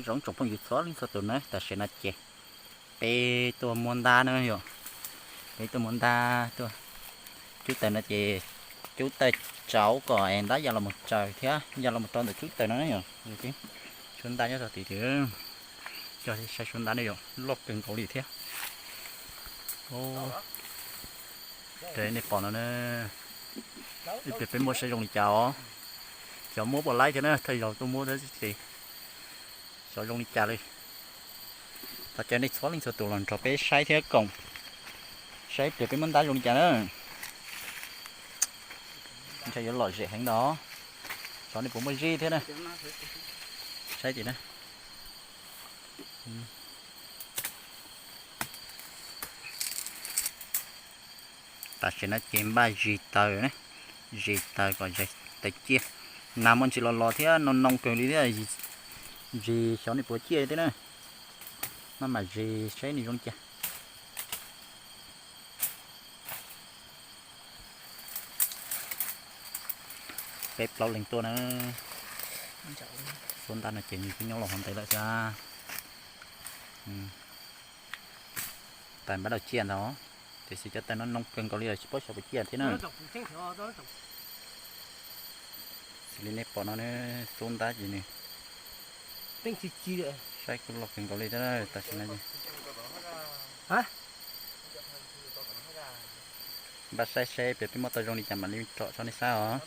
Zoo tsoom phooj ywg txhua leej txhua tus na, tam sim no ces peb tuaj muab ntab na yom. Peb tuaj muab ntab tuaj cub taws no ces cub taws tsauv kom ntab ya los mus tsaws thiab ya los mus rau ntawm cub taws no na yom. Tshuab ntab nyob rau tim, coj saib tshuab ntab ne yom, loj kawg nkaus li thiab. Raws nej pom no na, ib pliag peb muab saib zoo li cas os. Cov muab puas laib thiab na, thawj zaug tuaj muab thiab ces xyov zoo li cas li. Thov caw nej txhua leej txhua tus los nrog peb saib thiab koom saib ib pliag peb muab ntab zoo li cas na. Ntshe yuav lom zem heev ntag, xyov nej puas muaj zeb thiab na. Saib tim na. Tam sim no ces npaj zis taws, zis taws kom zis taws ciaj. Nas muaj ntsis los los thiab no noo kawg li thiab, zis xyov nws puas ciaj thiab na. Maj mam zis saib nws zoo li cas. Peb plaub leeg tuaj na. Xuab ntab no ces nws kuj nyob los hov ntev lawm thiab. Taws npab daus ciaj ntag, tiam sis cov taws no noo kawg nkaus li lawm tsis paub xyov puas ciaj thiab na. Xws li nej pom no, xuab ntab ces nws saib kuj loj kawg nkaus li thiab tam sim no. Npaj saib seb peb muab tau zoo li cas mam li tsom tso nej saib os.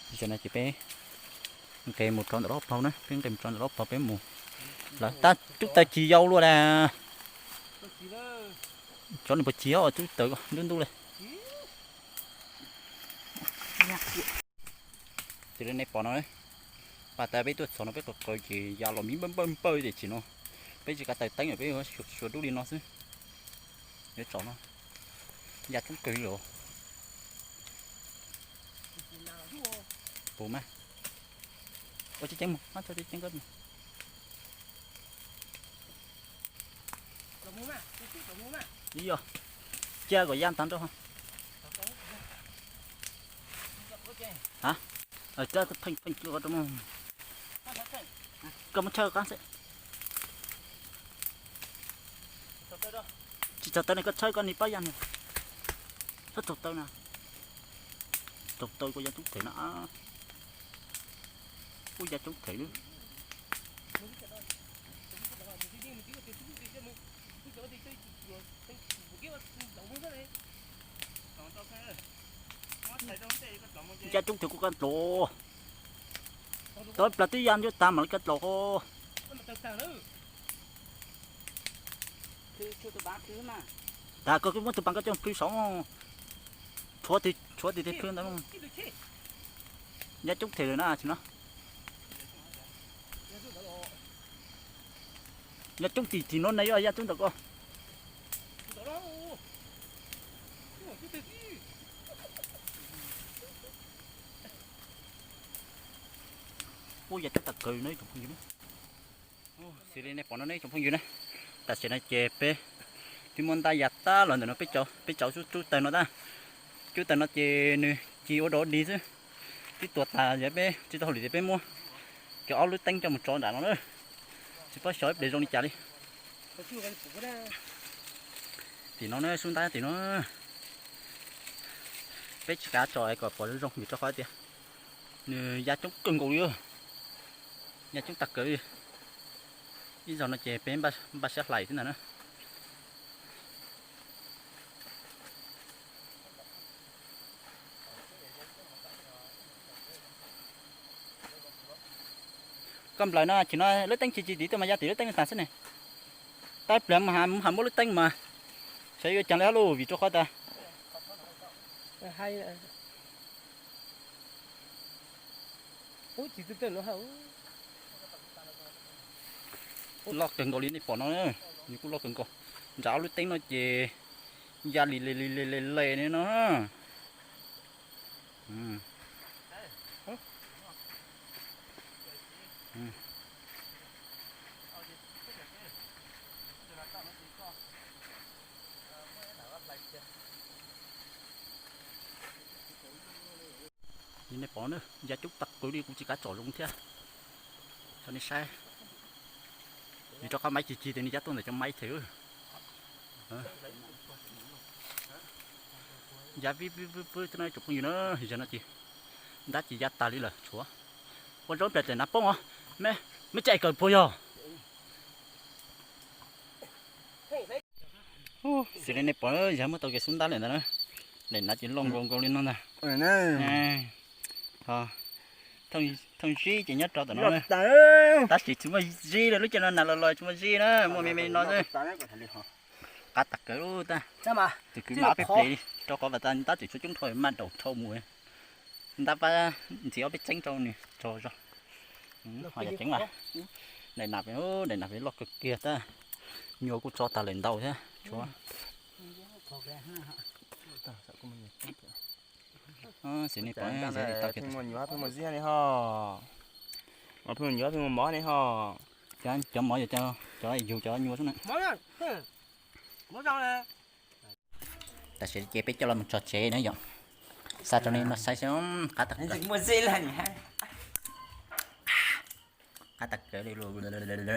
Tam sim no ces peb nqes mus rau ntawm lub hauv paus na, peb nqes mus rau ntawm lub hauv paus peb mus. Lawv tab cub taws tsis yau luaj na. Xyov nws puas ciaj os, cub taws ntub ntub li. Xws li nej pom no, pas tas peb tuaj txog no peb qaws qaws ces ya los miv npawj npawj npawj tiam sis no peb tsis kav taws teeb, peb yuav suav dub li no xwb. Yuav tsom no, ya coob kawg li os. Puas mas, ua tseeb ceeb mus, tseeb ceeb. Yog, cia kom ya tag nrho. Ha, pheej pheej rau, koj muab tshawb qab xwb. Tsis tsaug taw ne, koj tshawb koj ni pab ya ni. Txhob tsaug taw na. Tsaug taw kuj ya coob them na. Kuj ya coob them li. Ya coob them kuj kaj dlov. Tau plas twb ya ncuab tas mam li kaj dlov ho. Tas koj muab tus pas koj coj plhws saud. Tshuav, tshuav tis tes plhws ntawd. Ya coob them lawm na tsis no. Ya coob tim tim no na, yog ya coob ntawm ko. Ua ya coob tas kawg no ib tsoom phooj ywg. Xws li nej pom no ne tsoom phooj ywg na, tam sim no ces peb twb muab ntaj ya tag los ntawm no, peb cov cub taws no tab, cub taws no ces nws ci ua dog dig xwb, twb tuag tas, peb tsis tau hauj lwm ces peb muab cov ob lub teeb coj mus tso nram no na, tsis paub xyov ib pliag zoo li cas li. Tim no ne, sub ntab tim no, peb tsis kav tso kom pom zoo zoo vim rau qhov tias nws ya coob kawg nkaus li, ya coob tag kawg li. Ib zaug no ces peb npaj siab hlais xwb ntag na. Koj nplawm no, tim no lub teeb ci ci tim tuaj mas ya tim lub teeb no tas xwb ne. Tab pliag mus ha muab lub teeb mas xyov yuav cas li hab lauj, vim rau qhov tas loj kawg nkaus li nej pom no, nws kuj loj kawg nkaus. Nram ob lub teeb no ces ya li le li le le li no. Nej pom na, ya coob tag kawg li kuv tsis kav tsom zoo thiab. Tso nej saib. Nws rov qab maib cig cig tias nws cab tuaj ntawm cov maib thiab. Ya vib vib vib vib no tsoom phooj ywg na, yog no ces ntab ces ya tas li lawm tshuav. Ua zaub nplaim daim nav poob os, me caij kawm puas yog. Xws li nej pom yog muab tau kev xub ntab lawm ntawd na, daim nav ces loj nkaus nkaus li no ntag. Thooj zib ces nyob rau tom no, tab sis tsis muaj zib li, lub caij no nas los los tsis muaj zib na, muaj me me li no xwb. Qab tag kawg tag. Tus kwv mas ob peb plis rau qhov vas tas ntab tseem tshuav coob dhau maj daum dhau mus. Ntab pab ntxiv ob peb txeeb rau nws tso zog. Ho yam ceev mas, daim nav, daim nav loj kawg kiag tab. Nyuas kuj tso tag lawm ntau thiab tshuav. Xws li pom tau pheej muaj nyuas pheej muaj zib ne ho. Pheej muaj nyuas pheej muaj mov ne ho. Cov mov yog cov yug cov nyuas xwb na. Tam sim ces peb coj los mus tso tsev na yom. Xa rau nej no saib xwb, qab tag, qab tag kawg li.